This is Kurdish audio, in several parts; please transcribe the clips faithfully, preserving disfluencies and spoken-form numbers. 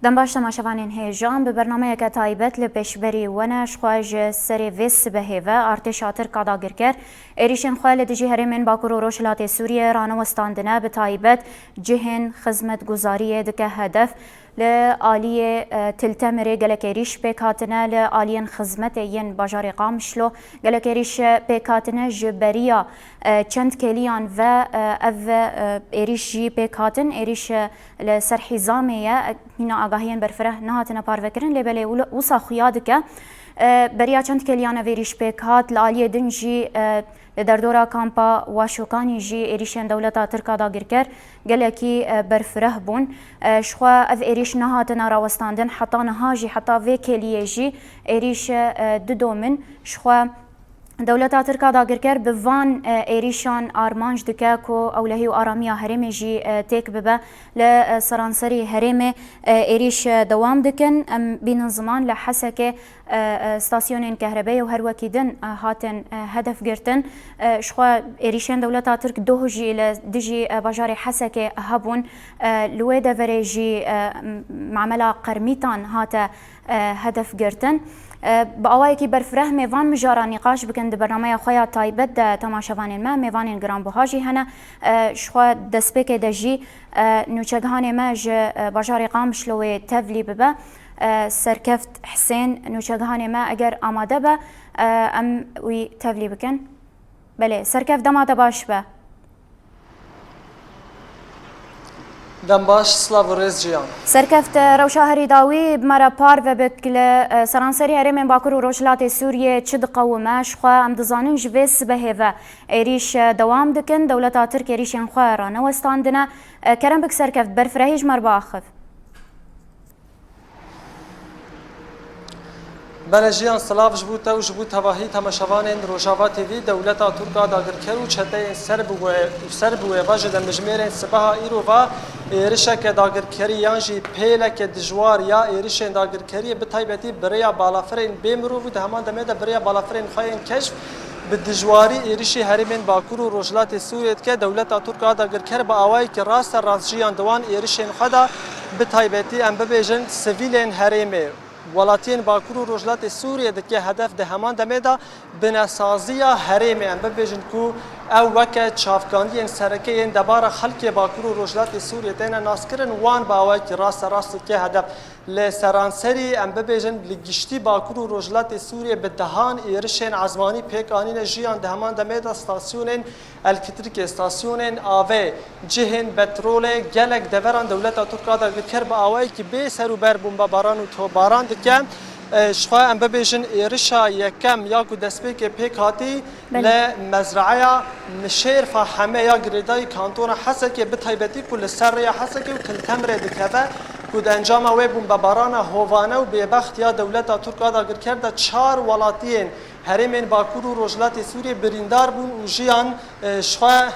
Dem baş temaşevanên hêja, bi bernameyeke taybet li pêşberî we ne. Ji xwe ji serê vê sibehê ve artêşa Tirk a dagirker êrîşên xwe li dijî herêmên Bakur û Rojhilatê Sûriyê ranewestandine, bi taybet cihên xizmetguzariyê dike hedef. Li aliyê, e, Til Temirê gelek êrîş pêk hatine, li aliyên xizmetê yên bajarê Qamişlo gelek êrîş, e, pêk hatine. Ji beriya, e, çend kêliyan ve, e, ev, e, êrîş jî pêk hatin. Êrîş, e, li ser Hîzamê ye. Hîna agahiyên berfireh nehatine parvekirin, lê belê wilo-, wisa xuya dike. E, beriya çend kêliyan ev êrîş pêk hat, li aliyê din jî, e, li derdora kampa Waşûkanî jî êrîşên dewleta Tirk a dagirker gelekî, e, berfireh bûn. E, ji xwe ev êrîş nehatine rawestandin, heta niha jî, heta vê kêliyê jî êrîş, e, didomin. Ji xwe Dewleta Tirk a dagirker bi van, e, êrîşan armanc dike ku ewlehî û aramiya herêmê jî, e, têk bibe. Li, e, seranserî herêmê, e, êrîş, e, dewam dikin. Em bînin ziman li Hesekê, e, e, stasyonên kehrebeyê û her wekî din, e, hatin, e, hedef girtin. E, ji xwe êrîşên dewleta Tirk doh jî li dijî, e, bajarê Hesekê hebûn. E, li wê deverê jî, e, m-, mamela Qermîtan hate e, hedef girtin. E, bi awayekî berfireh mêvan mijara nîqaş bikin di bernameya xwe ya taybet de temaşevanên me, mêvanên giranbuha jî hene. E, ji xwe destpêkê de jî, e, nûçegihanê me ji, e, bajarê Qamişlowê tevlî bibe. E, Serkeft Hisên nûçegihanê me eger amade be, e, em wî tevlî bikin. Belê, Serkeft dema te baş be. Dem baş, silav û rêz Ciyan. Serkeft, rewşa herî dawî bi me re parve bik li, e, seranserî herêmên Bakur û Rojhilatê Sûriyê çi diqewime? Ji xwe em dizanin ji vê sibehê ve êrîş, e, dewam dikin. Dewleta Tirk êrîşên xwe ranewestandine. E, kerem bik Serkeft, berfirehî ji me re biaxiv. Belê Jiyan, silav ji bo te û ji bo tevahî temaşevanên Rojava T V. Dewleta Tirk a dagirker û çeteyên ser bi wê, ser bi wê ve ji demjimêrên sibeha îro ve êrişeke dagirkerî yan jî pêleke dijwar ya êrişên dagirkeriyê, bi taybetî bi rêya balafirên bê mirov û di heman demê de bi rêya balafirên xwe yên keşf, bi dijwarî êrişî herêmên Bakur û Rojhilatê Sûriyê dike. Dewleta Tirk a dagirker bi awayekî rasterast jiyan di wan êrişên xwe de, bi taybetî em bibêjin sivîlên herêmê, welatiyên Bakur û Rojhilatê Sûriyê dike hedef. Di heman demê de binesaziya herêmê, em bibêjin ku ew weke çavkaniyên sereke yên debara xelkê Bakur û Rojhilatê Sûriyê têne naskirin, wan bi awayekî rasterast dike hedef. Li seranserî, em bibêjin, li giştî Bakur û Rojhilatê Sûriyê bi dehan êrişên ezmanî pêk anîne jiyan. Di heman demê de stasyonên elektrîkê, stasyonên avê, cihên petrolê, gelek deveran dewleta Tirk a dagirker bi awayekî bê serûber bombebaran û topbaran dike. E, ji xwe em bibêjin êrişa yekem ya ku destpêkê pêk hatî, Belê. Li mezraeya Mişêrfa Heme ya girêdayî kantona Hesekê, bi taybetî ku li ser rêya Hesekê û Til Temirê dikeve, ku di encama wê bombebarana hovane û bêbext ya dewleta Tirk a dagirker de çar welatiyên herêmên Bakur û Rojhilatê Sûriyê birîndar bûn û jiyan, e, ji xwe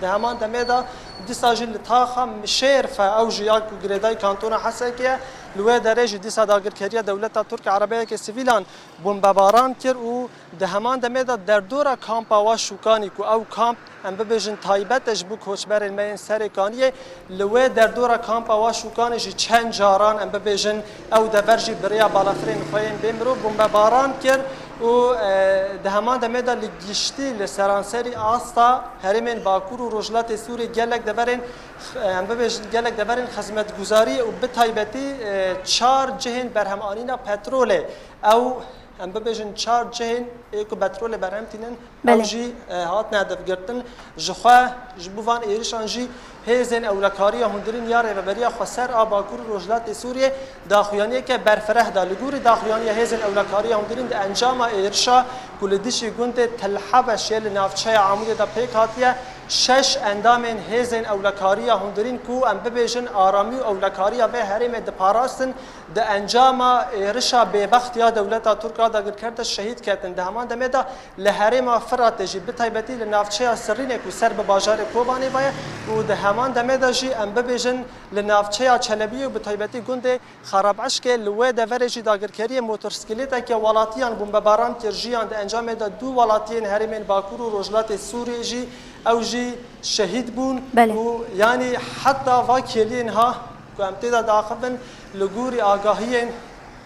di heman demê de dîsa jî li taxa Mişêrfe, ew jî ya ku girêdayî kantona Hesekê ye, li wê derê jî dîsa dagirkeriya dewleta Tirk erebeyeke sivîlan bombebaran kir û di heman demê de derdora kampa Waşûkanî, ku ew kamp, em bibêjin, taybet e ji bo koçberên me yên Serê Kaniyê, li wê derdora kampa Waşûkanê jî çend caran, em bibêjin, ew dever jî bi rêya balafirên xwe yên bê mirov bombebaran kir û, e, di heman demê de li giştî li seranserî asta herêmên Bakur û Rojhilatê Sûriyê gelek deverên, em bibêjin, gelek deverên xizmetguzarî û bi taybetî, e, çar cihên berhemanîna petrolê, ew, em bibêjin, çar cihên ê ku petrolê berhem tînin, ew Belê. jî, e, hatine hedefgirtin. Ji xwe, ji bo van êrişan jî hêzên ewlekariya hundirîn ya Rêveberiya Xweser a Bakur û Rojhilatê Sûriyê daxuyaniyeke berfireh da. Li gorî daxuyaniya hêzên ewlekariya hundirîn, di encama êrişa ku li dijî gundê Til Hebeş yê li navçeya Amûdê de pêk hatiye, şeş endamên hêzên ewlekariya hundirîn, ku em bibêjin aramî û ewlekariya vê herêmê diparastin, di encama êrişa bêbext ya dewleta Tirk a dagirker de şehîd ketin. Di heman demê de li herêma Firatê jî, bi taybetî li navçeya Sirrînê ku ser bi bajarê Kobanê ve ye û di heman demê de jî, em bibêjin, li navçeya Çelebiyê û bi taybetî gundê Xarabişkê, li wê deverê jî dagirkeriyê motorsîklêteke welatiyan bombebaran kir jiyan. Di encamê de du welatiyên herêmên Bakur û Rojhilatê Sûriyê jî, ew jî şehîd bûn Belê. û, yanî, heta va kêliyê niha Ku em tê de diaxivin li gorî agahiyên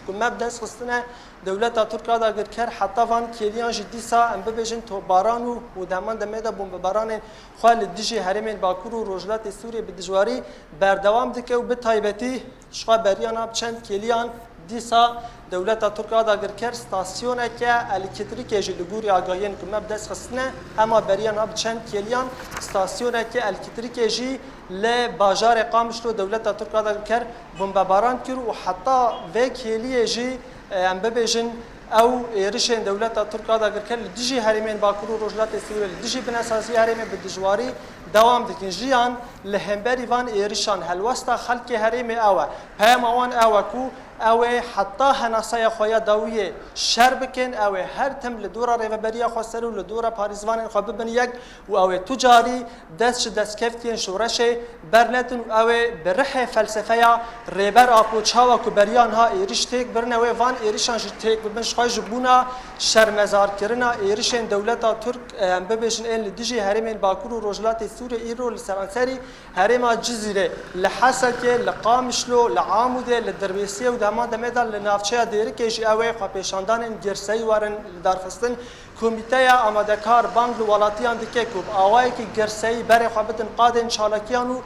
ku me bi dest xistine, dewleta Tirk a dagirker heta van kêliyan jî dîsa em bibêjin topbaran û, û di heman demê de bombebaranên xwe li dijî herêmên Bakur û Rojhilatê Sûriyê bi dijwarî berdewam dike û bi taybetî jixwe beriya nav çend kêliyan dîsa dewleta Tirk a dagirker stasyoneke elektrîkê jî li gorî agahiyên ku me bi dest xistine, hema beriya nav çend kêliyan stasyoneke elektrîkê jî li bajarê Qamişlo dewleta Tirk a dagirker bombebaran kir û heta vê kêliyê jî, e, em bibêjin, ew êrişên dewleta Tirk a dagirker li dijî herêmên Bakur û Rojhilatê Sûriyê, li dijî binesaziya herêmê bi dijwarî dewam dikin. Jiyan li hemberî van êrişan helwesta xelkê herêmê ew e. Peyama wan ew e ku ew ê heta henasaya xwe ya dawiyê şer bikin, ew ê her tim li dora rêveberiya xweser û li dora parêzvanên xwe bibin yek û ew ê tu carî dest ji destkeftiyên şoreşê bernedin û ew ê bi rihê felsefeya Rêber Apo çawa ku beriya niha êriş têk birine wê van êrişan jî têk bibin, jixwe ji bûna şermezarkirina êrişên dewleta Tirk, em bibêjin ên li dijî herêmên Bakur û Rojhilatê Sûriyê îro li seranserî herêma Cizîrê, li Hesekê, li Qamişlo, li Amûdê, li Dirbêsiyê û di heman demê de li navçeya Dêrikê jî ew ê xwepêşandanên girseyî werin lidarxistin. Komîteya amadekar bang li welatiyan dike ku bi awayekî girseyî berê xwe bidin qadên çalakiyan û,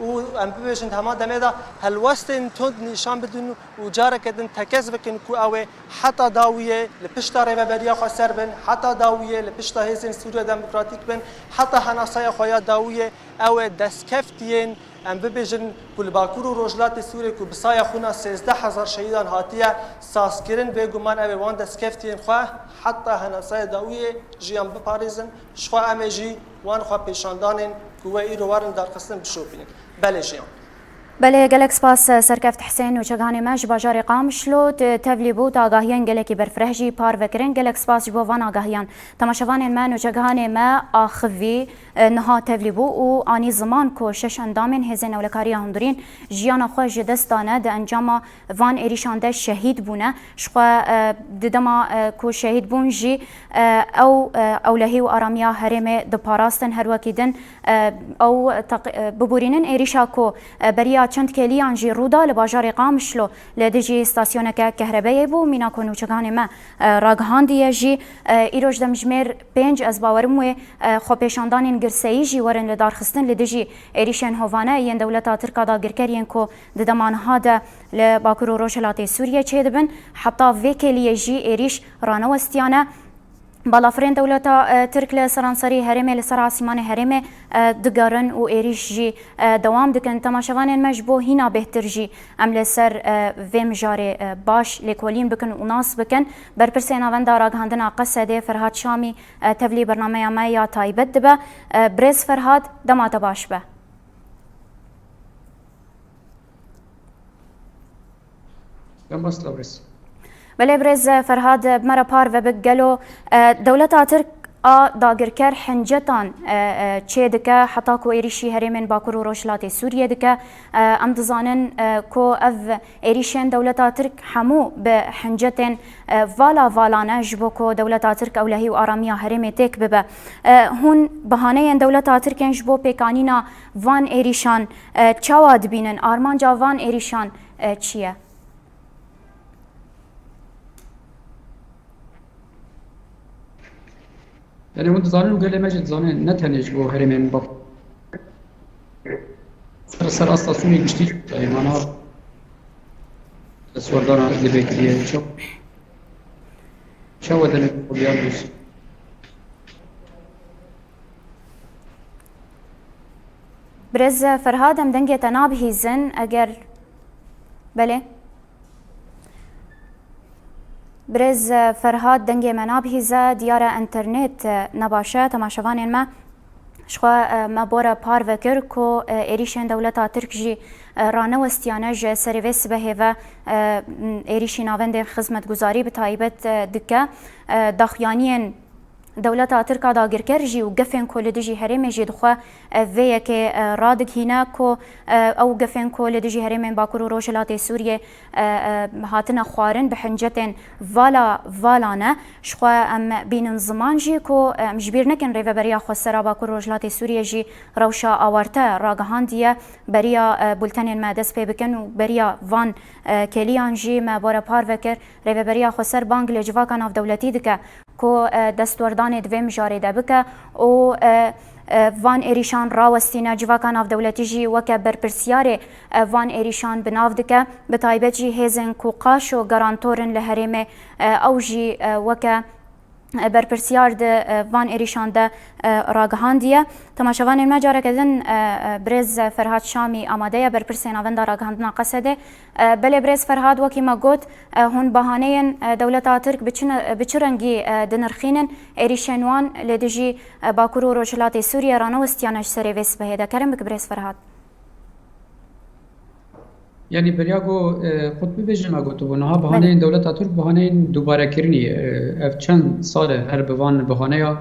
û em bibêjin di heman demê de helwestên tund nîşan bidin û careke din tekez bikin ku ew ê heta dawiyê li pişta rêveberiya xweser bin, heta dawiyê li pişta hêzên Sûriya Demokratîk bin, heta henasaya xwe ya dawiyê ew ê destkeftiyên, em bibêjin, ku li Bakur û Rojhilatê Sûriyê ku bi saya xwîna sêzdeh hezar şehîdan hatiye sazkirin, bêguman ew ê wan destkeftiyên xwe heta henasaya dawiyê jiyan biparêzin. Jixwe em ê jî wan xwepêşandanên ku wê îro werin darxistin bişopînin. Belê jiyan. Belê, gelek spas, Serkeft Hisên, nûçeganê me ji bajarê Qamişlo, te-, tevlî bû, te agahiyên gelekî berfireh jî parve kirin. Gelek spas ji bo van agahiyan. Temaşevanên me, nûçeganê me axivî, e, niha tevlî bû û anî ziman ku şeş endamên Hêzên Ewlekariya Hundirîn jiyana xwe ji dest dane, di encama van êrîşan de şehîd bûne. Jixwe, e, di dema, e, ku şehîd bûn jî, e, ew, e, ewlehî û aramiya herêmê diparastin. Her wekî din, e, ew teq-, e, biborînin êrîşa ku, e, beriya çend kêliyan jî rû da li bajarê Qamişlo li dijî stasyoneke kehrebeyê bû. Mîna ku nûçeganê me, e, ragihandiye jî, e, îroj demjimêr pênc, ez bawerim wê, e, xwepêşandanên girseyî jî werin lidarxistin li dijî êrîşên hovane yên dewleta Tirk a dagirker yên ku di dema niha de li Bakur û Rojhilatê Sûriyê çêdibin. Heta vê kêliyê jî êrîş ranewestiyane. Balafirên dewleta, e, Tirk li seranserî herêmê, li ser asîmanê herêmê, e, digerin û êrîş jî, e, dewam dikin. Temaşevanên me ji bo hîna bêhtir jî em li ser, e, vê mijarê, e, baş lêkolîn bikin û nas bikin. Berpirsê Navenda Ragihandina Qesedê Ferhat Şamî, e, tevlî bernameya me ya taybet dibe. E, birêz Ferhat, dema te baş be. Belê birêz Ferhad, bi me re parve bik. Gelo, e, dewleta Tirk a dagirker hincetan, e, e, çê dike, heta ku êrîşî herêmên Bakur û Rojhilatê Sûriyê dike? E, em dizanin, e, ku ev êrîşên dewleta Tirk hemû bi hincetên, e, vala vala ne, ji bo ku dewleta Tirk ewlehî û aramiya herêmê têk bibe. E, hûn bahaneyên dewleta Tirk ên ji bo pêkanîna van êrîşan, e, çawa dibînin? Armanca van êrîşan, e, çi ye? Yani hûn dizanin û gelê me jî dizanin, ne tenê ji bo herêmên Bak-, ser, ser asta sûnê giştî, peymana suwerdana Idlibê kiriye. Çawa, çawa demek xwe biyan dûs. Birêz Ferhad, em dengê te nabihîzin, eger, belê. Birêz Ferhad, dengê me nabihîze, diyar e enternet, e, ne baş e. Temaşevanên me, jixwe, e, me bore parve kir ku, e, êrîşên dewleta Tirk jî, e, ranewestiyane, ji serê vê sibehê ve, e, êrîşî navendên xizmetguzarî bi taybet, e, dike. E, daxuyaniyên dewleta Tirk a dagirker jî û gefên ku li dijî herêmê jî dixwe, e, vê yekê, e, radigihîne ku, e, ew gefên ku li dijî herêmên Bakur û Rojhilatê Sûriyê, e, e, hatine xwarin bi hincetên vala vala ne. Jixwe em bînin ziman jî ku, e, em ji bîr nekin Rêveberiya Xweser a Bakur û Rojhilatê Sûriyê jî rewşa awarte ragihandiye. Beriya, e, bultenên me dest pê bikin û beriya van, e, kêliyan jî me bore parve kir. Rêveberiya Xweser bang li civaka navdewletî dike ku, e, destwerdanê di vê mijarê de bike û, e, e, van êrîşan rawestîne. Civaka navdewletî jî weke berpirsiyarê, e, van êrîşan bi nav dike. Bi taybet jî hêzên ku qaşo garantor in li herêmê, e, ew jî, e, weke, e, berpirsiyar di, e, van êrîşan de, e, ragihandiye. Temaşevanên me careke din, e, e, birêz Ferhat Şamî amade ye, berpirsê Navenda Ragihandina Qesedê. E, belê birêz Ferhat, wekî me got, e, hûn bahaneyên, e, dewleta Tirk bi çi ne-, bi çi rengî, e, dinirxînin? Êrîşên wan li dijî, e, Bakur û Rojhilatê Sûriyê ranewestiyane ji serê vê sibehê de. Kerem bik birêz Ferhat. Yanî beriya ku, e, Qutbî bêje me gotibû, niha Belê. bahaneyên dewleta Tirk bahaneyên dubarekirinî, e, ev çend sal e her bi van bahaneya,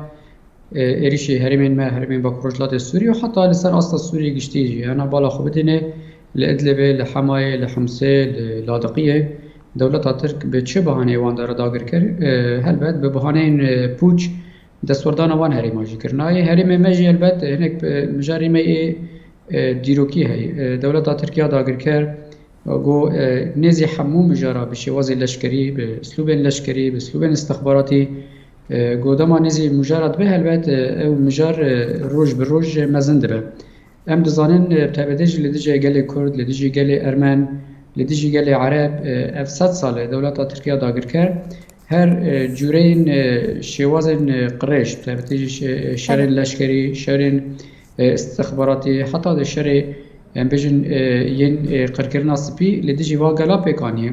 e, êrîşê herêmên me, herêmên Bakur Rojhilatê Sûriyê û heta li ser asta Sûriyê giştî jî, hena bala xwe bidîne li Idlibê, li Hemayê, li Himsê, li Ladiqiyê, dewleta Tirk bi çi bahaneyê wan de re dagir kir? E, helbet bi bahaneyên, e, pûç destwerdana van herêma jî kir. Nayê herêmê me jî helbet hinek, e, mijarê me ê, e, dîrokî heye. E, dewleta Tirk ya dagirker, e, got, e, nêzî hemû mijara bi şêwazê leşkerî, bi uslûbên leşkerî, bi uslûbên istixbaratî, e, got dema nêzî mijara dibe, helbet, e, ew mijar, e, roj bi roj mezin dibe. Em dizanin, e, bi taybetî jî li dijî gelê Kurd, li dijî gelê Ermen, li dijî gelê Ereb, e, ev sed sal e dewleta Tirk ya dagirker her, e, cûreyên, e, şêwazên, e, qirêj, bi taybetî jî şe-, şerên Belê. leşkerî, şerên, e, istixbaratî, heta di şerê, em bêjin, e, yên, e, qirkirina spî li dijî va gela pêk aniye.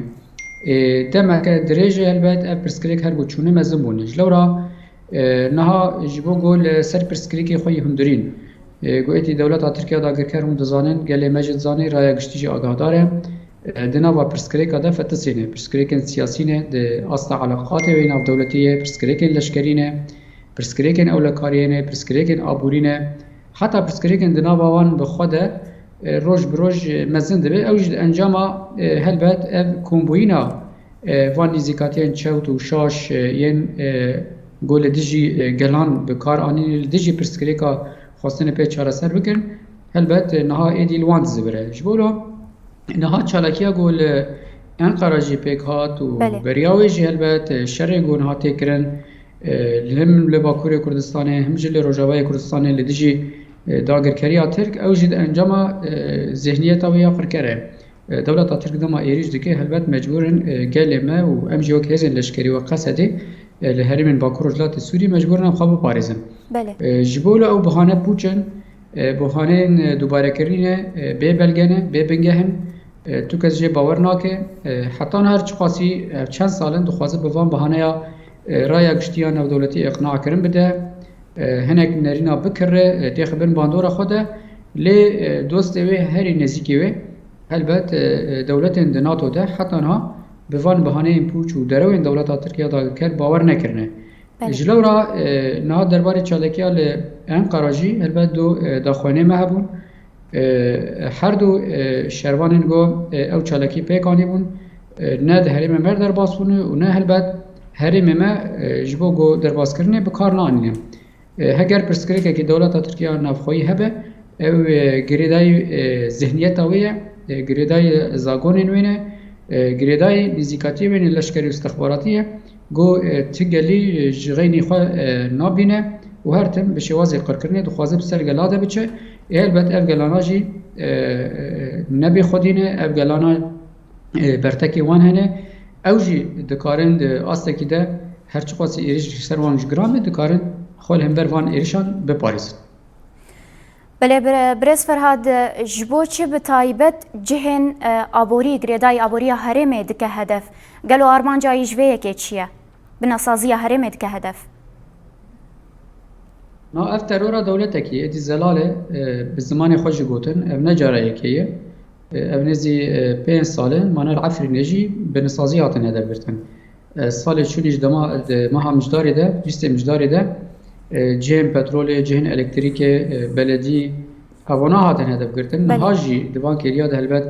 E, demeke dirêj e helbet ev pirsgirêk her ku çûne mezin bûne. Ji lewra, e, niha ji bo ku li ser pirsgirêkê xwe yî hundirîn, e, ku êdî dewleta Tirkiye dagirker hûn dizanin, gelê me jî dizane, raya giştî jî agahdar e. E, di nava pirsgirêka de fetisî ne, pirsgirêkên siyasî ne, di asta eleqatê wê navdewletî ye, pirsgirêkên leşkerî ne, pirsgirêkên ewlekariyê ne, pirsgirêkên aborî ne. Heta pirsgirêkên di nava wan bi xwe de, e, roj bi roj, e, mezin dibe. Ew jî di encama, e, helbet ev kombûyîna, e, van nêzîkatiyên çewt û şaş, e, yên, e, ku li dijî, e, gelan bi kar anîn, li dijî pirsgirêka xwestinê pê çareser bikin, helbet, e, niha êdî li wan dizivire. Ji bo lo niha çalakiya ku li Enqara jî pêk hat û Belê. beriya wê jî helbet, e, şerê ku niha tê kirin, e, li him li Bakurê Kurdistanê, him jî li Rojavayê Kurdistanê li dijî, e, dagirkeriya Tirk, ew jî di encama, e, zihniyeta wê ya qirker e. E, dewleta Tirk dema êrîş dike, helbet mecbûr in, e, gelê me û em jî wek hêzên leşkerî, wek Qesedê, e, li herêmên Bakur Rojhilatê Sûriyê mecbûr in em xwe biparêzin. Belê. E, ji bo li ew bihane pûç in, e, bihaneyên, e, dubarekirinî ne, e, bê belge ne, bê bingeh in. E, tu kes jê bawer nake. E, heta niha her çiqasî, e, çend sal in dixwaze bi van bihaneya, e, raya giştî ya navdewletî îqna kirin bide. E, hinek nerîna bikirre, e, têxe bin bandora xwe de. Lê, e, dostê wê herî nêzîkê wê, helbet, e, e, dewletên di NATO de heta niha bi van bihaneyên pûç û derewên dewleta Tirkiye dagirker bawer nekirine. Belê. Ji lewra, e, niha derbarê çalakiya li Enqara jî helbet du, e, daxuyanê me hebûn. E, her du, e, şervanên ku, e, ew çalakî pêk anîbûn, e, ne di herêmê me derbas bûne û ne helbet herêmê me, e, ji bo ku derbaskirinê bi kar nanîne. E, heger pirsgirêkekî dewleta Tirkiye navxweyî hebe, ew, e, girêdayî, e, zihniyeta wê ye, e, girêdayî zagonên wê ne, e, girêdayî nêzîkatiyê wê ne leşkerî û istixbaratî ye. Ku, e, ti gelî, e, ji xeynî xwe, e, nabîne û her tim bi şêwazê qirkirinê dixwaze bi ser gela de biçe. Ê helbet ev gelana jî, e, e, ne bê xwedî ne, ev gelana, e, bertekê wan hene. Ew jî dikarin di astekî de her çiqasî êrîş ji ser wan ji giran be, dikarin xwe li hember van êrişan biparêzin. Belê, bire-, birêz Ferhad, ji bo çi bi taybet cihên, e, aborî, girêdayî aboriya herêmê dike hedef? Gelo armanca wî ji vê yekê çi ye? Binesaziya herêmê dike hedef? Na, ev terora dewletekî êdî zelal e, e, bi zimanê xwe jî gotin, ev ne cara yekê ye. E, ev nêzî, e, pênc sal e, mana li Efrînê jî binesazî hatin hedefgirtin. E, salê çûnî ji dema, di meha Mijdarê de, bîstê Mijdarê de, e, cihên petrolê, cihên elektrîkê, e, beledî, evana hatin hedef girtin. Belê. Niha jî di van kêliya de helbet,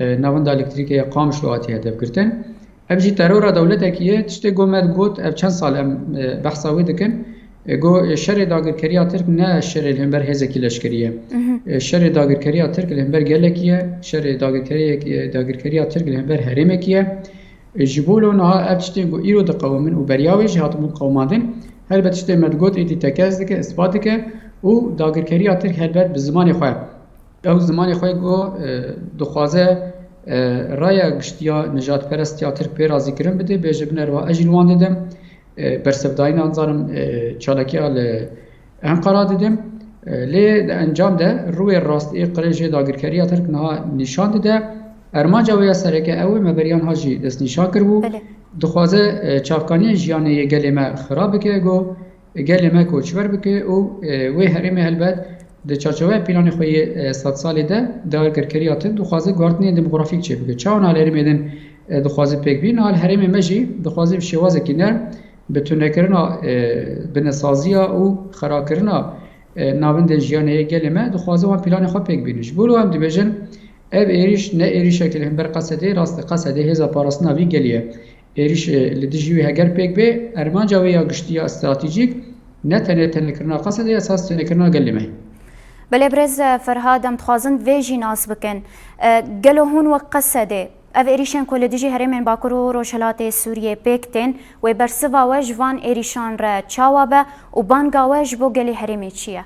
e, navenda elektrîkê ya Qamişlo hatiye hedef girtin. Ev jî terora dewletekî ye. Tiştê ku me got, ev çend sal em, e, behsa wê dikin. E, got, e, şerê dagirkeriya Tirk ne şerê li hember hêzekî leşkerî ye. Mhm. E, şerê dagirkeriya Tirk li hember gelekî ye. Şerê dagirkeriyek-, e, dagirkeriya Tirk li hember herêmekî ye. E, ji bo lo niha ev tiştên ku îro diqewimin û beriya wê jî hatibûn qewimandin, helbet tiştê me digot êdî tekez dike, ispat dike û dagirkeriya Tirk helbet bi zimanê xwe. Ew zimanê xwe ku, e, dixwaze, e, raya giştiya nijadperestiya Tirk pê razîkirin bide, bêje binerva ez jî li wan didim, e, bersivdayîna nizanim, e, çalakiya li Enqara didim. E, lê di encam de rûyê rast ê qirê jê dagirkeriya Tirk niha nîşan dide. Ermanca wê ya sereke ew e, me beriya niha jî destnîşan kiribû. Belê. Dixwaze, e, çavkaniyên jiyanê yê gelê me xirab bike, go gelê me koçber bike û, e, wê herêmê helbet di çarçoveya planê xwe yê, e, sed salê de dagirkeriya Tirk dixwaze guhertinên demografîk çêbike. Çawa niha li herêmê din, e, dixwaze pêk bî, niha li herêmê me jî dixwaze bi şêwazekî nerm bi tunekirina, e, binesaziya û xerakirina, e, navendên jiyanê yê gelê me dixwaze wan planê xwe pêk bînin. Ji bo em dibêjin, ev êrîş ne êrîşekî li hember Qesedê, rast e, Qesedê hêza parastina vî gelî ye. Êrîş, e, li dijî wî heger pêk bê, ermanca wê ya giştî ya stratejîk ne tenê tenêkirina Qesedê, esas tenêkirina gelê me. Belê birêz, e, Ferhad, em dixwazin vê jî nas bikin. E, gelo hûn wek Qesedê ev êrîşên ku li dijî herêmên Bakur û Rojhilatê Sûriyê pêk tên, wê bersiva we ji van êrîşan re çawa be û banga we ji bo gelê herêmê çi ye?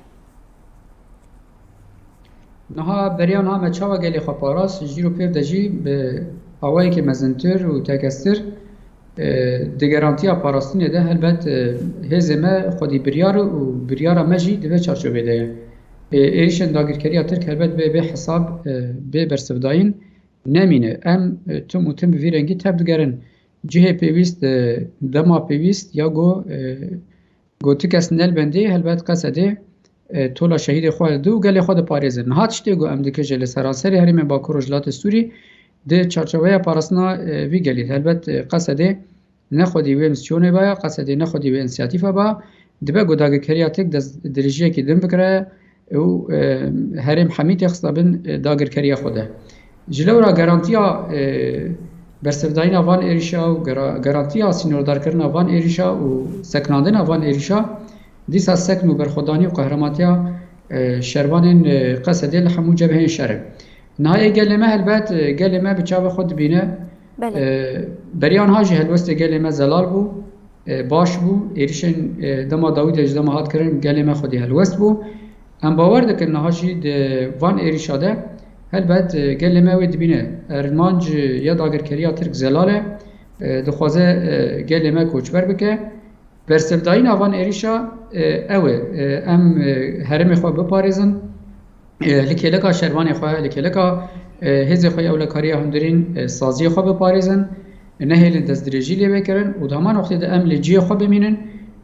Niha beriya niha me çawa gelê xwe parast, ji îro pêv de jî bi awayekî mezintir û tekestir, e, di garantiya parastinê de helbet, e, hêzê me xwedî biryar û biryara me jî di vê çarçovê de ye. E, êrîşên dagirkeriya Tirk helbet bê, bê hesab, e, bê bersivdayîn nemîne. Em, e, tim û tim bi vî rengî tev digerin. Cihê pêwîst, e, dema pêwîst ya go, e, go ti kes ne li bendê, helbet Qesedê, e, tola şehîdê xwe didin û gelê xwe diparêzin. Niha tiştê ku em dikije li seranserê herêmên Bakur Rojhilatê Sûrî di çarçoveya parastina, e, vî gelî de. Helbet, e, Qesedê ne xwedî wê misyonê baya, Qesedê ne xwedî wê însiyatîfa ba. Dibe ku dagirkeriya Tirk dest dirêjiyekî din bikire û, e, herêm hemî têxistabin, e, dagirkeriya xwe de. Ji lewra garantiya, e, bersivdayîna van êrîşa û gera-, garantiya sînordarkirina van êrîşa û seknandina van êrîşa, dîsa sekn û berxwedanî û qehremantiya, e, şervanên, e, Qesedê li hemû cebheyên şer e. Niha yê gelê me helbet, e, gelê me bi çavê xwe dibîne. Belê. E, beriya niha jî helwestê gelê me zelal bû, e, baş bû. Êrîşên, e, dema dawî de ji dema hat kirin gelê me xwedî helwest bû. Em bawer dikin niha jî di van êrîşa de helbet, e, gelê me wê dibîne. Ermanc ya dagirkeriya Tirk zelal e. E, dixwaze, e, gelê me koçber bike. Bersivdayîna van êrîşa, e, ew e. E, em, e, herêmê xwe biparêzin. E, li kêleka şervanê xwe, li kêleka, e, hêzê xwe yê ewlekariya hundirîn, e, saziyê xwe biparêzin. Nehêlin destdirêjî lê vekirin û di heman wextê de em li cihê xwe bimînin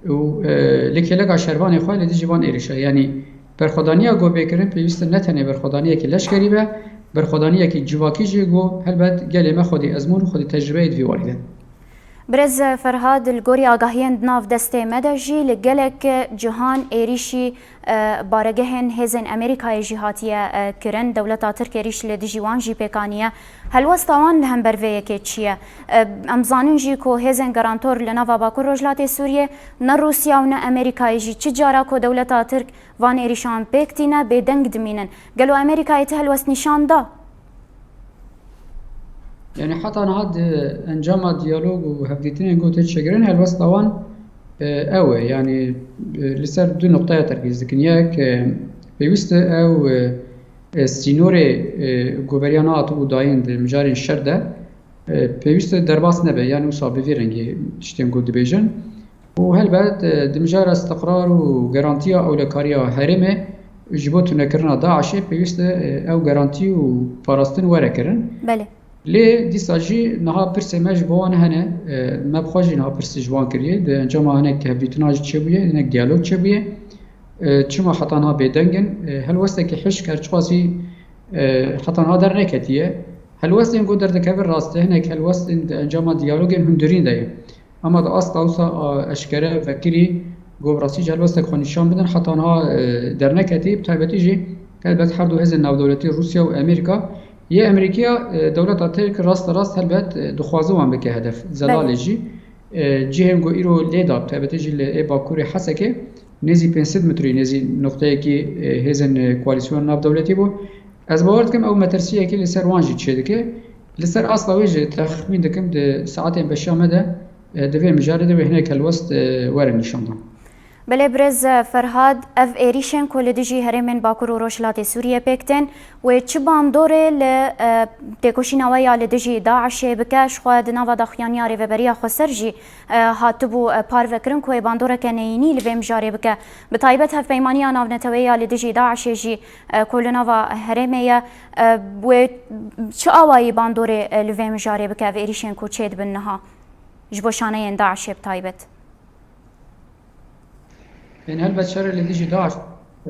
û, e, li kêleka şervanê xwe li dijî van êrîşa, yanî berxwedaniya ku bê kirin pêwîst e ne tenê berxwedaniyekî leşkerî be, berxwedaniyekî civakî jî ku helbet gelê me xwedî ezmûn û xwedî tecrûbeyê di vî warî de. Birêz Ferhad, li gorî agahiyên di nav destê me de jî li gelek cihan êrîşî, e, baregehên hêzên Amerîkayê jî hatiye, e, kirin. Dewleta Tirk êrîş li dijî wan jî pêk aniye. Helwesta wan li hember vê yekê çi ye? E, em zanin jî ku hêzên garantor li nava Bakur Rojhilatê Sûriyê ne Rûsya û ne Amerîkayê jî çi cara ku dewleta Tirk van êrîşan pêk tîne, bêdeng dimînin. Gelo Amerîkayê ti helwest nîşan da? Yani heta niha di encama diyalog û hevdîtinên ku tê çêkirin helwesta wan, e, ew e. Yani, e, li ser du nuqteya terkîz dikin. Yek, e, pêwîst e ew, e, e, sînorê, e, ku beriya niha hatibû dayîn di mijarên şer de, e, pêwîst e derbas nebe. Yani wisa bi vî rengî tiştên ku dibêjin. Û helbet, e, di mijara istiqrar û garantiya ewlekariya herêmê ji bo tunekirina DAIŞê pêwîst e, e, ew garantî û parastin were kirin. Belê. Lê dîsa jî niha pirsê me ji bo wan hene. E, me bi xwe jî niha pirsî ji wan kiriye. Di encama hinek hevdîtina jî çêbûye, hinek diyalog çêbûye. E, çima heta niha bêdeng in? E, helwestekî hişk her çiqasî, e, heta niha derneketiye. Helwestên ku derdikevin rast e, hinek helwestên di encama diyalogên hundirîn de ye. Ama di asta wisa, a, eşkere vekirî Go bi rastî jî helwestek xwe nîşan bidin, heta niha, e, derneketî, bi taybetî jî helbet her du hêzên navdewletî Rûsya û Amerîka. Yê Amerîkiya, e, dewleta Tirk rast rast helbet, e, dixwaze wan bike hedef. Zelalê Belê. jî, e, cihên ku îro lê da, bi taybetî jî li ê bakurê Hesekê nêzî pênc sed metrî, nêzî noqteyekî, e, hêzên, e, koalîsyona navdewletî bû. Ez bawer dikim ew metirsiyekî li ser wan jî çêdike. Li ser asta wê jî texmîn dikim di saetên beşa me de, e, di vê mijarê de wê hinek helwest, e, werin nîşandan. Belê birêz Ferhad, ev êrîşên ku li dijî herêmên Bakur û Rojhilatê Sûriyê pêk tên, wê çi bandorê li, e, têkoşîna we ya li dijî DAIŞê bike? Ji xwe di nava daxuyaniya Rêveberiya Xweser jî, e, hatibû, e, parvekirin ku wê bandoreke neyînî li vê mijarê bike. Bi taybet hevpeymaniya navneteweyî ya li dijî DAIŞê jî, e, ku li nava herêmê ye, e, wê çi awayî bandorê, e, li vê mijarê bike, ev êrîşên ku çêdibin niha ji bo şaneyên DAIŞê bi taybet? Ên helbet şerê li dijî DAIŞ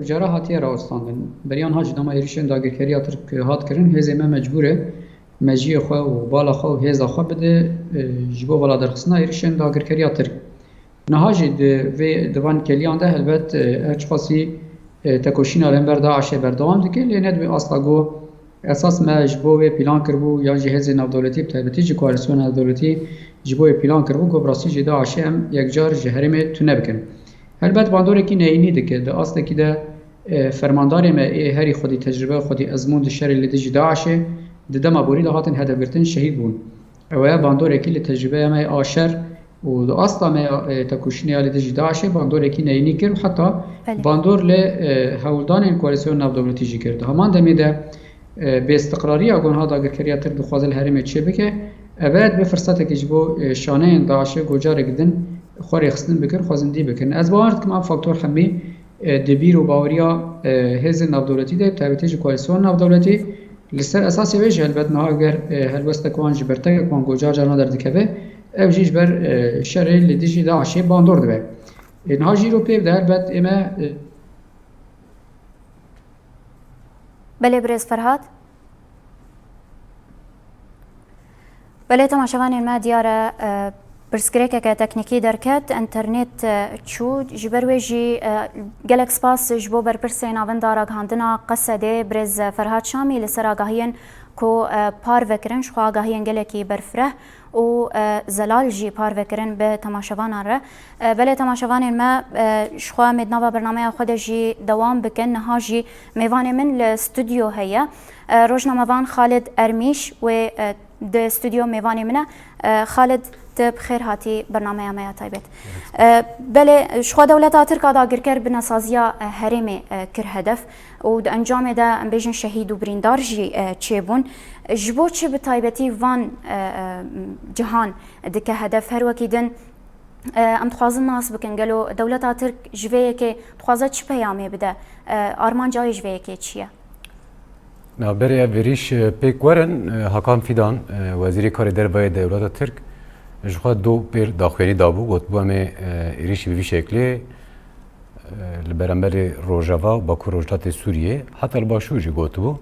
cara hatiye rawestandin. Beriya niha jî dema êrîşên dagirkeriya Tirk hat kirin, hêzê me mecbûr e mejiyê xwe û bala xwe û hêza xwe bide, e, ji bo vala derxistina êrîşên dagirkeriya Tirk. Niha jî di vê, di van keliyan de helbet, e, her çiqasî, e, tekoşîna li hember DAIŞê berdewam dike, lê ne di wê asla ku esas me ji bo wê plan kiribû, yan jî hêzên navdewletî, bi taybetî jî koalîsyona navdewletî ji bo wê plan kiribû, ku bi rastî jî DAIŞê em yekcar ji herêmê tune bikin. Helbet bandorekî neyînî dike. Di astekî de, e, fermandarê me ê herî xwedî tecrube, xwedî ezmûn di şerê li dijî DAIŞê di dema borî de hatin hedefgirtin, şehîd bûn. Ew e bandorekî li tecrübeya me ya şer û di asta me ya, e, tekoşînê ya li dijî DAIŞê bandorekî neyînî kir û heta Belê. bandor li, e, hewldanên koalîsyon navdewletî jî kir. Di heman demê de, e, bêistiqrariya ku niha dagirkeriya Tirk dixwaze li herêmê çêbike, ev e dibe firsetekê ji bo, e, şaneyên DAIŞê ku careke din xwe rêxistin bikin, xwezindî bikin. Ez bawer dikim ev faktor hemî e, di bîr û baweriya, e, hêzên navdewletî de, bi taybetî jî koalîsyon navdewletî, li ser esasê wê jî helbet niha eger, e, helwestek wan ji bertek wan ku car carna derdikeve, ew jî ji ber, e, şerê li dijî DAIŞê bandor dibe. E, niha jî îro pêv de helbet ê me, e, Belê birêz Ferhat. Belê, temaşevanên me, diyar e, e, pirsgirêkeke teknîkî derket, înternet, e, çû. Ji ber wê jî, e, gelek spas ji bo berpirsê Navenda Ragihandina Qesedê, birêz Ferhat Şamî, li ser agahiyên ku, e, parve kirin, ji xwe agahiyên gelekî berfireh û, e, zelal jî parve kirin bi temaşevanan re. E, belê, temaşevanên me, e, ji xwe em ê di nava bernameya xwe de jî dewam bikin. Niha jî mêvanê min li stûdyo heye. E, rojnamevan Xalid Ermîş wê, e, di stûdyo mêvanê min e. E, Xalid, tu bi xêr hatî bernameya me ya taybet. E, belê, ji xwe dewleta Tirk a dagirker binesaziya, e, herêmê, e, kir hedef û di encamê de, em bêjin, şehîd û birîndar jî, e, çêbûn. Ji bo çi bi taybetî van, e, e, cihan dike hedef? Her wekî din, e, em dixwazin nas bikin, gelo dewleta Tirk ji vê yekê dixwaze çi peyamê bide? E, armanca wê ji vê yekê çi ye? Navberê ev êrîş, e, pêk werin, e, Hakan Fidan, e, Wezîrê Karê Derve yê dewleta Tirk, ji xwe du pêr daxuyanî dabû, gotibû, em ê, e, êrîşî bi vî şeklê, e, li beramberê Rojava, Bakur Rojhilatê Sûriyê, heta li Başûr jî gotibû,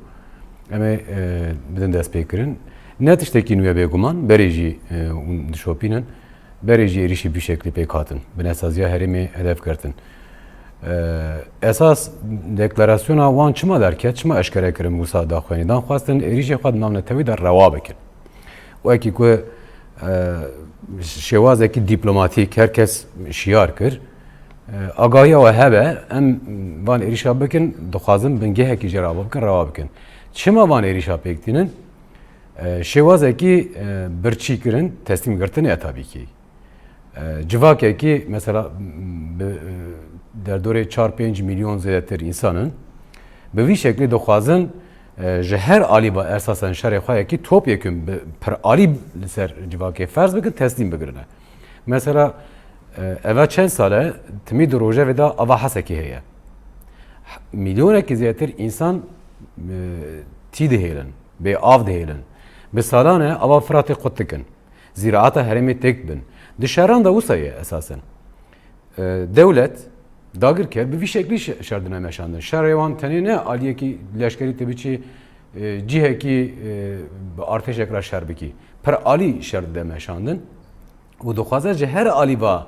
em ê, e, bidin destpêkirin. Ne tiştekî nû ye bêguman, berê jî, e, hûn dişopînin. Berê jî êrîşî bi vî şeklî pêk hatin. Binesaziya herêmê hedef girtin. Ee, esas deklarasyona wan çima derket, çima eşkere kirin wisa daxuyanî dan? Xwestin êrîşê xwe di navnetewî de rewa bikin. Wekî ku, e, şêwazekî dîplomatîk her kes şiyar kir. E, agahiya we hebe, em van êrîşa bikin, dixwazin bingehekî jê re ava bikin, rewa bikin. Çima van êrîşa pêk tînin? E, şêwazekî, e, birçî kirin, teslîm girtin e tabî kî. E, civakekî, mesela, bi, e, derdorê çar pênc milyon zêdetir însan in. Bi vî şeklî dixwazin, e, ji her alî ve esasen şerê xwe yekî topyekun bi piralî li ser civakê ferz bikin, teslîm bigirine. Mesela, e, eva çend sal e, timî di rojevê de ava Hesekê heye. Milyonekî zêdetir însan, e, tî dihêlin. Bê av dihêlin. Bi salan e ava Firatê qut dikin. Zîraeta herêmê têk dibin. Di şeran de wisa ye esasen. E, dewlet, dagirker bi vî şeklî şe-, şer dine meşandin. Şerê wan tenê ne aliyekî leşkerî tu biçî, e, cihekî, e, bi artêşek re şer bikî. Pir alî şer dide meşandin. Û dixwaze ji her alî va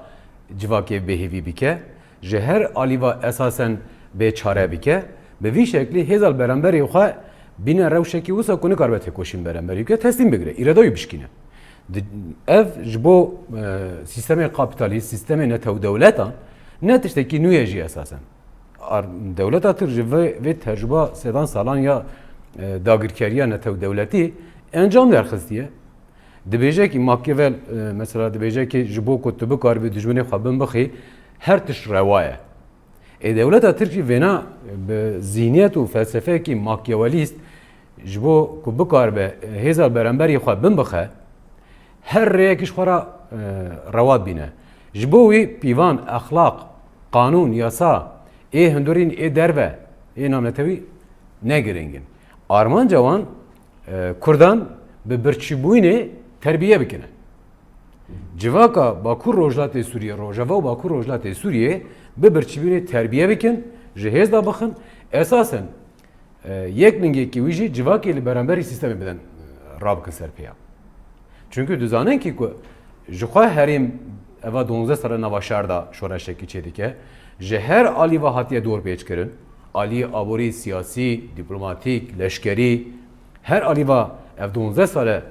civakê bêhêvî bike. Ji her alî ve esasen bê çare bike, bi vî şeklî hêza li beramberî xwe bîne rewşekî wisa ku nikaribe têkoşîn beramberî bike, teslîm bigire, îrada wî bişkîne. Di, ev ji bo, e, sîstemê kapîtalîst, sîstemê netewdewletan ne tiştekî nû ye jî esasen. Ar-, dewleta Tirk ji vê, vê tecrûba sedan salan ya, e, dagirkeriya netewdewletî encam derxistiye. Dibêje ki Machiavelli, e, mesela dibêje ki ji bo ku tu bikaribî dijminê xwe bin bixî, her tişt rewa ye. Ê dewleta Tirk jî vêna bi zihniyet û felsefeyekî Machiavellîst ji bo ku bikaribe, e, hêza beramberî xwe bin bixe, her rêyekî ji xwe re, e, rewa dibîne. Ji bo wî pîvan, exlaq, qanûn, yasa, ê hundirîn, ê derve, ê navnetewî ne girîng in. Armanca wan, e, Kurdan bi birçîbûyînê terbiye bikine. Civaka Bakur Rojhilatê Sûriyê, Rojava û Bakur Rojhilatê Sûriyê bi birçîbûyînê terbiye bikin, ji hêz de bixin. Esasen, e, yek ningekî wî jî civakê li beramberî sîstemê bidin, e, rabikin ser pêya. Çunku dizanin ki ku ji xwe herêm eva duwazdeh sal e nava şer de şoreşekî çêdike, ji her alî ve hatiye dorpêçkirin, alî aborî, siyasî, dîplomatîk, leşkerî, her alî ve ev duwazdeh sal e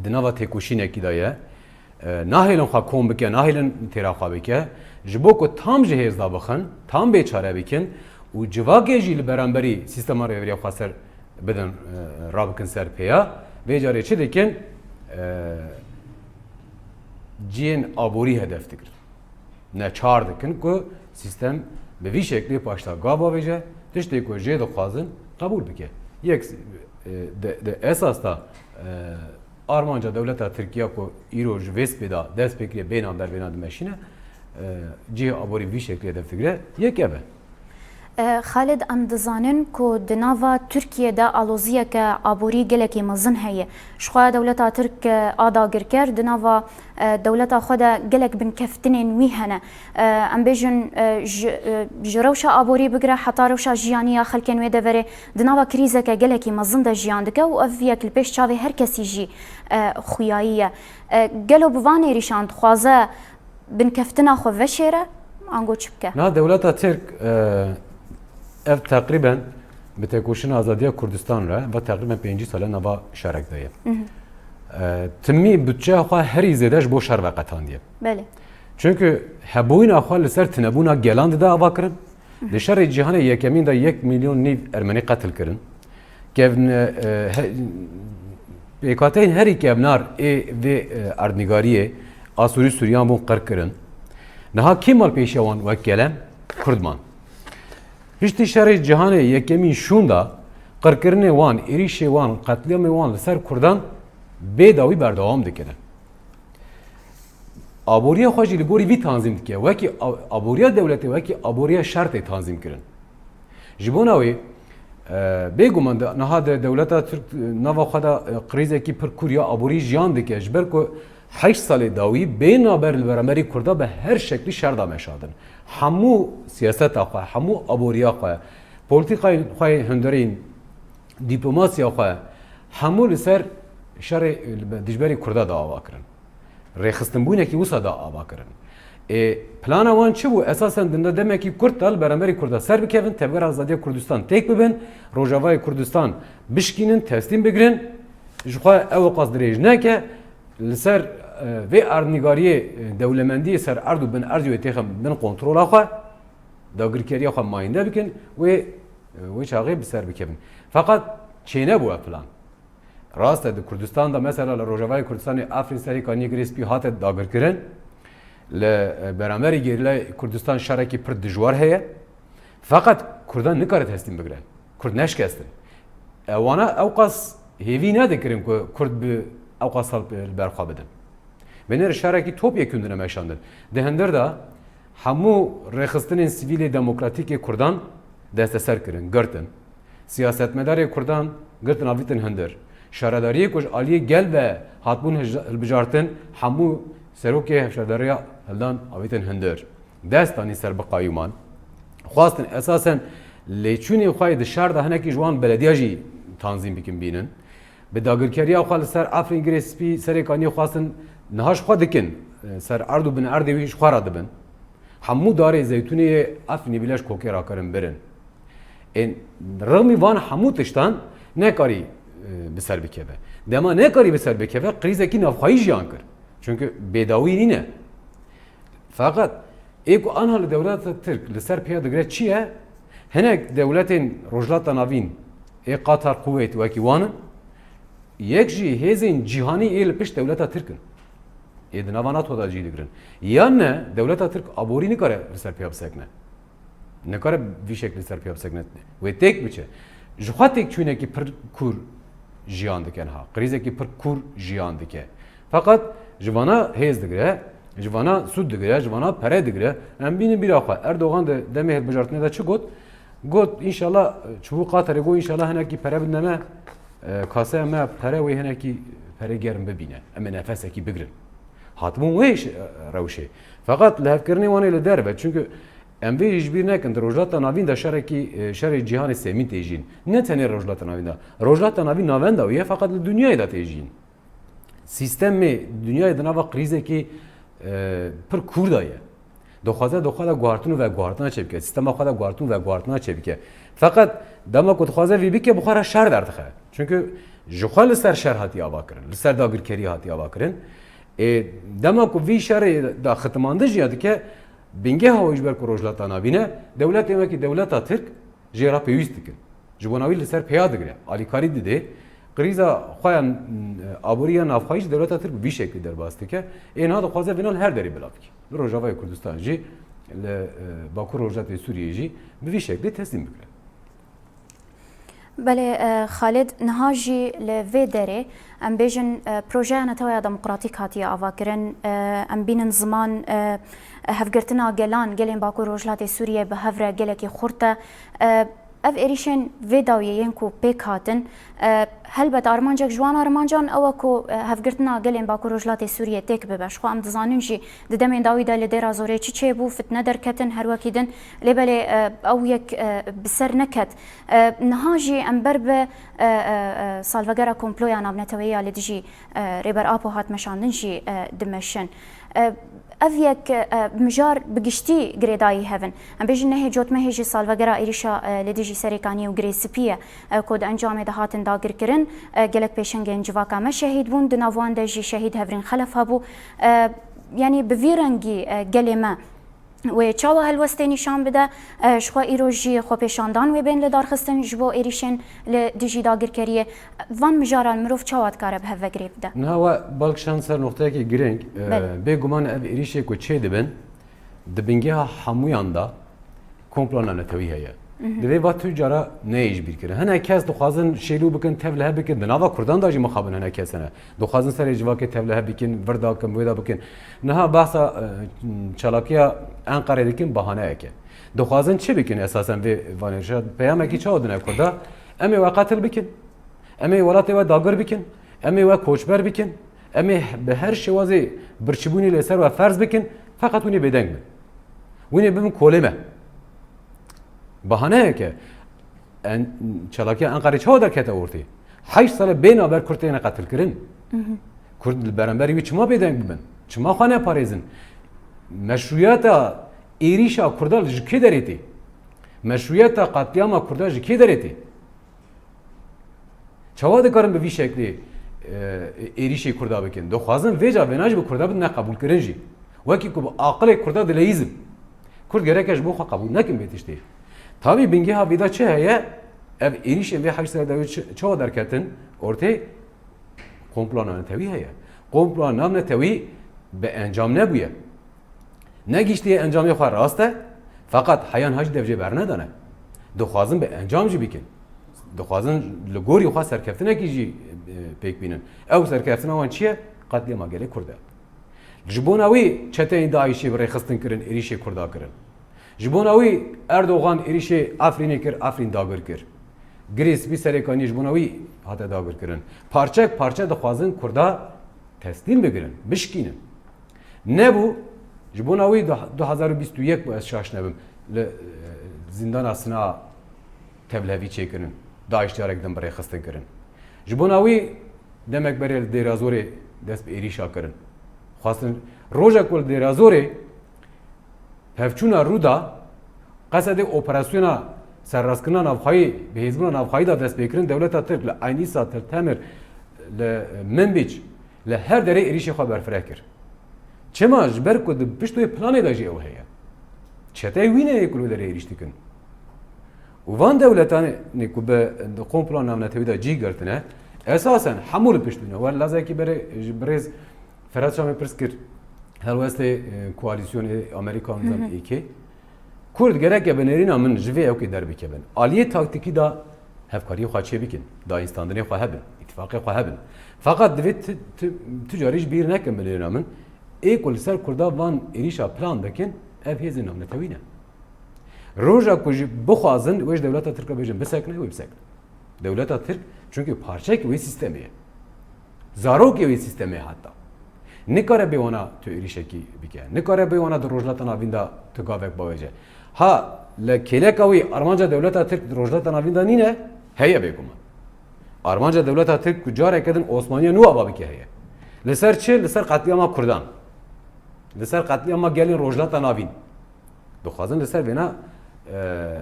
di nava têkoşînekî de ye. E, nahêlin xwe kom bike, nahêlin têra xwe bike. Ji bo ku tam ji hêz de bixin, tam bê çare bikin û civakê jî li beramberî sîstema rêveriya xwe ser bidin, e, rabikin ser pêya. Vê carê çi dikin? E, cihên aborî hedef digirin. Neçar dikin ku sîstem bi vî şeklî paşta gav avêje, tiştê ku jê dixwazin qebûl bike. Yek, e, de, de esas da, e, armanca dewleta Tirkiye ku îro ji vê spê de dest pê kiriye bêna ber bêna dimeşîne, e, cihê aborî vî şeklî hedef digire, yek ev e. E, Xalid, em dizanin ku di nava Tirkiyê de aloziyeke aborî gelekî mezin heye. Ji xwe dewleta Tirk, e, a dagirker di nava, e, dewleta xwe de gelek binkeftinên wî hene. E, em bêjin, e, ji, e, ji rewşa aborî bigire heta rewşa jiyanî ya xelkên wê deverê di nava krîzeke gelekî mezin de jiyan dike û ev yek li pêş çavê her kesî jî, e, xuyayî ye. E, gelo bi van êrîşan dixwaze binkeftina xwe veşêre, ango çi bike? Na dewleta Tirk, e, ev teqrîben bi têkoşîna azadiya Kurdistan re ve teqrîben pêncî sal e nava şerek de ye. E, timî budçeya xwe herî zêde ji bo şer veqetandiye. Belê. Çunku hebûyîna xwe li ser tinebûna gelan dide ava kirin. Di şerê cîhanê yekemîn de yek milyon nîv ermenî qetil kirin. Kevn-, e, he-, pêkhateyên herî kevnar ê vê, e, erdnîgariyê Asûrî Sûriyan bûn qirkirin. Niha kî malpêşiya wan wek gelem Kurd man? Piştî şerê cîhanê yekemîn şûnda qirkirinê wan, êrîşê wan, qetlîamê wan li ser Kurdan bê dawî berdewam dikine. Aboriya xwe jî li gorî vî tanzîm dike. Wekî a-, aboriya dewletê, wekî aboriya şer tê tanzîm kirin. Ji bona wê, e, bêguman de, niha de dewleta Tirk, e, nava xwe de, e, krîzekî pir kûr ya aborî jiyan dike. Ji ber ku heşt salê dawî bê naber li beramberî Kurda bi her şeklî şer da meşandin. Hemû siyaseta xwe, hemû aboriya xwe, polîtîkayên xwe yê hundirîn, dîplomasiya xwe, hemû li ser şerê, li be-, dijberî Kurda da ava kirin. Rêxistinbûnekî wisa da ava kirin. Ê, plana wan çi bû? Esasen di demekî kurt de li beramberî Kurda ser bikevin, Tevgera Azadiya Kurdistan têk bibin, Rojavayê Kurdistan bişkînin, teslîm bigirin, ji xwe ew qas dirêj neke, li ser, e, vê erdnîgariyê, e, dewlemendiyê ser erd û bin erdî wê têxin bin kontrola xwe, dagirkeriya xwe mayînde bikin, wê, e, wê çaxê bi ser bikevin. Feqet çênebû ev plan. Rast e, di Kurdistan de, mesela li Rojavayê Kurdistanê Efrîn Serê Kaniyê Girê Spî hate dagirkirin. Li, e, beramberî gerîlayê Kurdistan şerekî pir dijwar heye. Feqet Kurdan nikare teslîm bigire. Kurd neşkestin. E, wana ewqas hêvî nedikirin ku Kurd bi ewqas hel li ber xwe bidin. Binêre şerekî topyekûn dine meşandin. Di hundir de hemû rêxistinên sivîlê demokratîk ê Kurdan desteser kirin, girtin. Siyasetmedarê Kurdan girtin avîtin hundir. Şaredariyê ku ji aliyê gel ve hatbûn hij-, hilbijartin, hemû serokê hevşaredariya hildan avîtin hundir. Dest danî ser bi qayûman. Xwestin esasen lêçûnê xwe yê di şer de hinekî ji wan belediya jî tanzîm bikin bînin. Bi dagirkeriya xwe li ser Efrîn Girê Spî Serê Kaniyê xwestin niha ji xwe dikin, e, ser erd û bin erdê wî ji xwe re dibin. Hemû darê zeytûnê yê Efrînê bîleş kokê rakirin birin. Ên rixmî van hemû tiştan nekarî, e, bi ser bikeve. Dema nekarî bi ser bikeve, krîzekî navxweyî jiyan kir. Çunku bêdawî nîne. Feqet ê ku anha li dewleta Tirk li ser pêya digire çi ye? Hinek dewletên Rojhilata Navîn ê Qatar, Kuweyt wekî wan in. Yek jî hêzên cîhanî ê li pişt dewleta Tirk in. Ê di nava NATO de cî digirin. Yan ne dewleta Tirk aborî nikare li ser pêya bisekine. Nikare vî şeklî ser pêya bisekine. Wê têk biçe. Ji xwe têk çûnekî pir kûr jiyan dike niha. Krîzekî pir kûr jiyan dike. Feqet ji vana hêz digire, ji vana sûd digire, ji vana pere digire. Em bînin bîra xwe. Erdogan di demê hilbijartinê de çi got? Got, înşallah, çûbû Qatarê, got, înşallah hinekî pere bidine me, e, kaseya me pere wê hinekî pere germ bibîne. Em ê nefesekî bigrin. Hatibûn wê ş-, e, rewşê. Feqet lihevkirinê wan ê li derve. Çunku em vê jî ji bîr nekin, di Rojhilata Navîn de şerekî, e, şerê cîhanê sêmîn tê jîn. Ne tenê Rojhilata Navîn de. Rojhilata Navîn navenda wî ye, feqet li dinyayê de tê jîn. Sîstemê dinyayê di nava krîzekî, e, pir kûr de ye. Dixwaze di xwe de guhartin û veguhartina çêbike. Sîstema xwe de guhartin û veguhartina çêbike. Feqet dema ku dixwaze vî bike, bi xwe re şer derdixe. Çunku ji xwe li ser şer hatiye avakirin, li ser dagirkeriyê hatiye avakirin. Ê, dema ku vî şerê de xitimandin jî ya dike, bingeha wê ji ber ku Rojhilata Navîn e, dewletên wekî dewleta Tirk jê re pêwîst dikin. Ji bona wî li ser pêya digire, alîkarî dide, krîza xwe ya, m, aborî ya navxweyî ji dewleta Tirk bi vî şeklî derbas dike. Ê niha dixwaze vêna li her derê belav bike. Li Rojavayê Kurdistan jî, li, e, Bakur Rojhilatê Sûriyê jî bi vî şeklî teslîm bikire. Belê, e, Xalid, niha jî li vê derê, em bêjin, e, projeya Neteweya Demokratîk hatiye avakirin, e, em bînin ziman, e, hevgirtina gelan, gelên Bakur Rojhilatê Sûriyê bi hev re gelekî xurt e. E, ev êrîşên vê dawiyê yên ku pêk hatin, e, helbet armancek ji wan armancan ew e ku, e, hevgirtina gelên Bakur Rojhilatê Sûriyê têk bibe. Ji xwe em dizanin jî di demên dawî de li Dêra Zorê çi çêbû, fitne derketin, her wekî din. Lê belê, e, ew yek, e, bi ser neket. E, niha jî em ber bi, e, e, e, salvegera komploya navneteweyî ya li dijî, e, Rêber Apo hat meşandin jî, e, dimeşin. E, ev yek, e, mijar bi giştî girêdayî hev in. Em bêjin nehê cotmehê jî salvegera êrîşa, e, li dijî Serêkaniyê û Girê Spî ye, e, ku di encamê de hatin dagirkirin. E, gelek pêşengên civaka me şehîd bûn, di nav wan de jî şehîd Hevrîn Xelef hebû. E, yanî bi vî rengî, e, gelê me wê çawa helwestê nîşan bide, e, ji xwe îro jî xwepêşandan wê bên lidarxistin ji bo êrîşên li dijî dagirkeriyê. Van mijaran mirov çawa dikare bi hev ve girê bide? Niha we bal kişand ser noqteyekî girîng. E, Belê. Bêguman ev êrîşê ku çê dibin, di bingeha hemûyan de komplo navnetewî heye. Mhm. Divê va tu cara neyê ji bîr kirin. Hinek kes dixwazin şêlû bikin, tev li hev bikin. Di nava Kurdan de jî mixabin hinek kes hene. Dixwazin serê civakê tev li hev bikin, vir dakin, wê da bikin. Niha behsa, e, çalakiya Enqerê dikin, bahaneyek e. Dixwazin çi bikin esasen vê vanê? Peyamekî çawa dine Kurda? Em ê we qetil bikin. Em ê welatê we dagir bikin. Em ê we koçber bikin. Em ê bi her şêwazê birçîbûnê li ser we ferz bikin. Feqet hûn ê bêdeng bin. Hûn ê bibin kolê me. Bahaneyek e. En-, çalakiya Enqerê çawa derkete ortê? Heşt sal e bê navber Kurd têne qetilkirin. Mhm. Kurd li beramberî wî çima bêdeng bibin? Çima xwe neparêzin? Meşrûyeta êrîşa Kurda li ji kê derê tê? Meşrûyeta qetlîama Kurda ji kê derê tê? Çawa dikarin bi vî şeklê, e, êrîşê Kurda bikin? Dixwazin vêca vêna jî bi Kurda bidine qebûlkirin jî. Wekî ku bi aqilê Kurda dileyîzin. Kurd gereke ji bo xwe qebûl nekin vê tiştê. Tabî bingeha vê de çi heye? Ev êrîşên vê heşt serê dawî çi, çawa derketin ortê? Komploya navnetewî heye. Komploya navnetewî bi encam nebûye. Negihîştiye encamê xwe rast e, feqet heya niha jî dev jê bernedane. Dixwazin bi encam jî bikin. Dixwazin li gorî xwe serkeftinekî jî, e, pêk bînin. Ew serkeftina wan çi ye? Qetlîama gelê Kurd e. Ji bona wî çeteyên DAIŞê bi rêxistin kirin, êrîşê Kurda kirin. Ji bona wî Erdogan êrîşê Efrînê kir, Efrîn dagir kir. Girê Spî Serêkaniyê ji bona wî hate dagir kirin. Parçek parçe dixwazin Kurda teslîm bigirin, bişkînin. Nebû, ji bona wî du, du hezar û bîst û yek bû, ez şaş nebim, li, e, zîndana Sina tevlihevî çêkirin, DAIŞ carek din bi rêxistin kirin. Ji bona wî demek berê li Dêra Zorê dest bi êrîşa kirin. Xwestin rojek ku li Dêra Zorê Hevçûna Rûda, Qesedê operasyona serrastkirina navxweyî bi hêzbûna navxweyî de dest pê kirin, dewleta Tirk li Eynîsa, Til Temir, li Minbîc, li her derê êrîşê xwe berfireh kir. Çima? Ji ber ku di pişt wê planê de jî ew heye. Çeteyê wî ne yê ku li wê derê êrîş dikin. Û van dewletanê ku bi di komploya navnetewî de cî girtine, esasen hemû li pişt wî ne. Wer lazekî berê ji birêz Ferhat Şamê pirs kir, helwestê, e, koalîsyonê Amerîka, nizam Hı hı. êkê. Kurd gereke bi nêrîna min ji vê ewkê derbikevin. Aliyê taktîkî de hevkariyê xwe çê bikin, dayînstandinê xwe hebin, îtifaqê xwe hebin. Feqet divê ti, ti, tu carî ji bîr nekin bi nêrîna min. Ê ku li ser Kurda van êrîşa plan dikin, ev hêzên navnetewî ne. Roja ku jî bixwazin, wê ji dewleta Tirk re bêjin bisekine, wê bisekine. Dewleta Tirk, çunkî parçeyekî wê sîstemê ye. Zarokê wê sîstemê heta. Nikare bê wana tu êrîşekî bike. Nikare bê wana di Rojhilata Navîn de tu gavek bavêje. Ha, li kêleka wî armanca dewleta Tirk di Rojhilata Navîn de nîne, heye bêguman. Armanca dewleta Tirk ku careke din Osmaniya nû ava bike heye. Li ser çi? Li ser qetlîama Kurdan. Li ser qetlîama gelên Rojhilata Navîn. Dixwazin li ser vêna, e,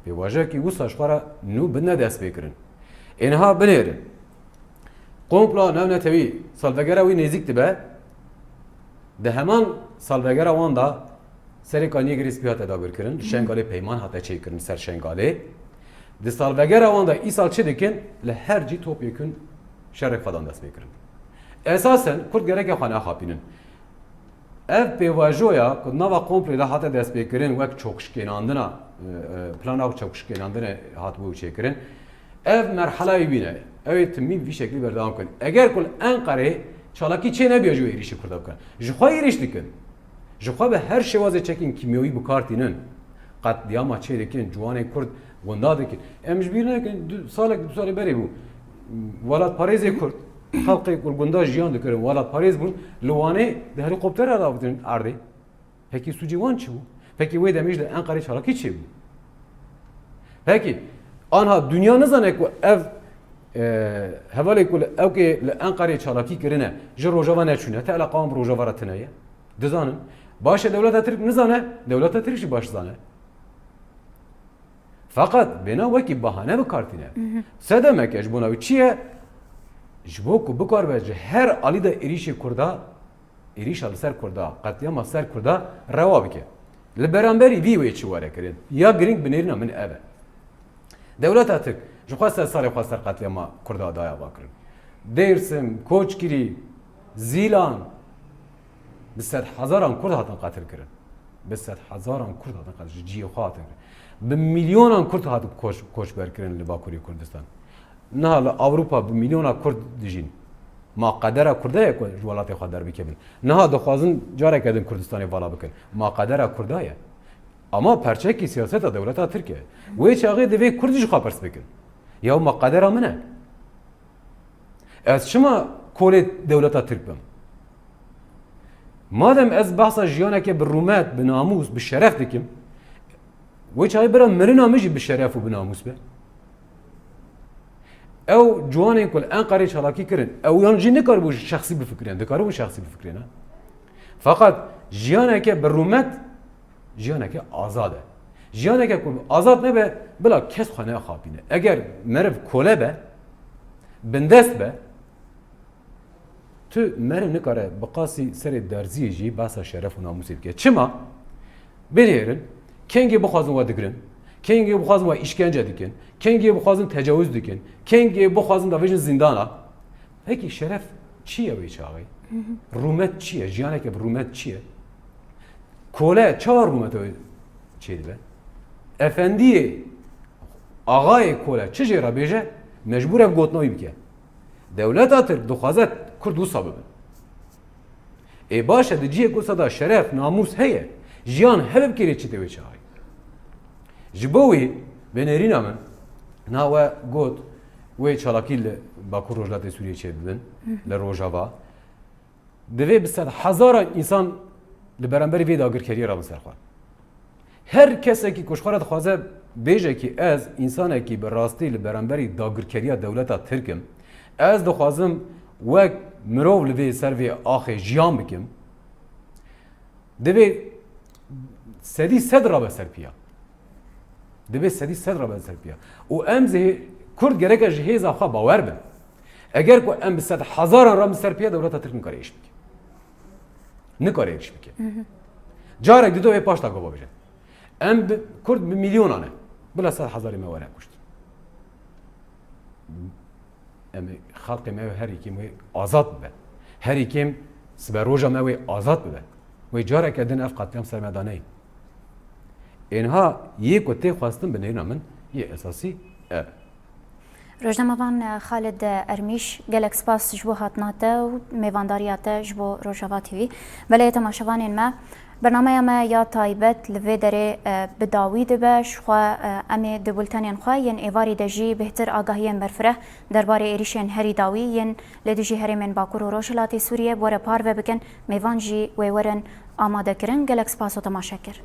pêvajoyekî wisa ji xwe re nû bidine destpêkirin. Ê niha binêrin. Komploya navnetewî salvegera wî nêzîk dibe. Di heman salvegera wan de serê Kaniyê Girê Spî hate dagirkirin. Li Şengalê peyman hate çêkirin ser Şengalê. Di salvegera wan de îsal çi dikin? Li her cî topyekûn şerê xwe dan destpêkirin. Esasen Kurd gereke xwe naxapînin. Ev pêvajoya ku di nava komployê de hate destpêkirin, wek çokşikênandina, e, e, plana çokşikênandinê hatibû çêkirin. Ev merhelayê wî ne. Ew ê timî vî şeklî berdewam bikin. Eger ku li Enqerê çalakî çê nebiya ji wê êrîşê Kurda bikin. Ji xwe êrîş dikin. Ji xwe bi her şêwazê çekên kîmyewî bi kar tînin. Qetlîama çê dikin, ciwanên Kurd winda dikin. Em ji bîr nekin, du salek, du salê berê bû. Welatparêzê Kurd, xelkê ku li gunda jiyan dikirin, welatparêz bûn, li Wanê di helîkoptera re avêtin erdê. Pekî sûcê wan çi bû? Pekî wê demê jî li Enqerê çalakî çêbû? Pekî, anha dinya nizane ku ev, e, hevalê ku li, ewkê li Enqerê çalakî kirine, ji Rojava neçûne, te eleqa wan bi Rojava re tune ye? Dizanin. Baş e, dewleta Tirk nizane, dewleta Tirk jî baş dizane. Feqet bêna wekî bahane bi kar tîne. Mhm. Sedemeke ji bona wî çi ye? Ji bo ku bikaribe ji her alî de êrîşê Kurda, êrîşa li ser Kurda, qetlîama ser Kurda rewa bike. Li beramberî vî wê çi were kirin? Ya girîng bi nêrîna min ev e. Dewleta Tirk ji xwe ser serê xwe ser qetlîama Kurda daye va kirin. Dêrsim, Koçgirî, Zîlan, bi sedhezaran Kurd hatin qetil kirin. Bi sedhezaran Kurd hatin qetil, ji cihê xwe hatin kirin. Bi milyonan Kurd hatin koç, koçber kirin li Bakurê Kurdistan. Niha li Ewropa bi milyona Kurd dijîn. Ma qedera Kurda ye ku ji welatê xwe derbikevin. Niha dixwazin careke din Kurdistanê vala bikin. Ma qedera Kurda ye. Ama perçekî siyaseta dewleta Tirk e. Wê çaxê divê Kurd jî xwe pirs bikin. Ya ma qedera min e. Ez çima kolê dewleta Tirk bim? Madem ez behsa jiyaneke bi rûmet, bi namûs, bi şeref dikim, wê çaxê bira mirina min jî bi şeref û bi namûs be. Ew ciwanên ku li Enqerê çalakî kirin, ew yan jî nikaribû şexsî bifikirînin, dikaribû şexsî bifikirînin. Feqet jiyaneke bi rûmet, jiyaneke azad e. Jiyaneke ku azad nebe, bila kes xwe nexapîne. Eger meriv kole be, bindest be, tu meriv nikare bi qasî serê derziyê jî behsa şeref û namûsê bike. Çima? Binêrin, kengê bixwazin we digirin, kengê bixwazin we îşkence dikin, kengê bixwazin tecawuz dikin, kengê bixwazin davêjin zîndana. Pekî şeref çi ye wê çaxê? Rûmet çi ye? Jiyaneke bi rûmet çi ye? Kole çawa rûmeta wê çêdibe? Efendiyê, axayê kole çi jê re bêje, mecbûr e gotina wî bike. Dewleta Tirk dixwaze Kurd wisa bibin. Ê baş e, di cihê ku wisa de şeref, namûs heye, jiyan hebe bikê lê çi tê wê çaxê? Ji bo wî, bi nêrîna min, niha we got, wê çalakî li Bakur Rojhilatê Sûriyê çêdibin, li Rojava. Divê bi sedhezaran însan li beramberî vê dagirkeriyê rabin ser xwe. Her kesekî ku ji xwe re dixwaze bêje kî ez însanekî bi rastî li beramberî dagirkeriya dewleta Tirk im, ez dixwazim wek mirov li vê ser vê axê jiyan bikim, divê Sedî sed rabe ser piya. Divê sedî sed rabe ser piya. Û em zê Kurd gereke ji hêza xwe bawer bin. Eger ku em bi sed hezaran rabin ser piya, dewleta Tirk nikare êş bike. Nikare êş bike. Carek dido ê paşta gava bije. Em bi, Kurd bi milyonan e. Bila sed hezarê me were kuştin. Em ê xelqê me her yekêm wê azad bibe. Her yekêm siberoja me wê azad bibe. Wê careke din ev qetlîam ser me de neyê. Ênha yê ku tê xwestin bi nêrîna min yê esasî ev e. Rojnamevan Xalid Ermîş, gelek spas ji bo hatina te û mêvandariya te ji bo Rojava T V. Belê temaşevanên me, bernameya me ya taybet li vê derê, e, bi dawî dibe. Ji xwe, e, em ê di bultenên xwe yên êvarî de jî bêhtir agahiyên berfireh derbarê êrîşên herî dawî yên li dijî herêmên Bakur û Rojhilatê Sûriyê bi we re parve bikin. Mêvan jî wê werin amadekirin. Gelek spas û temaşe kir.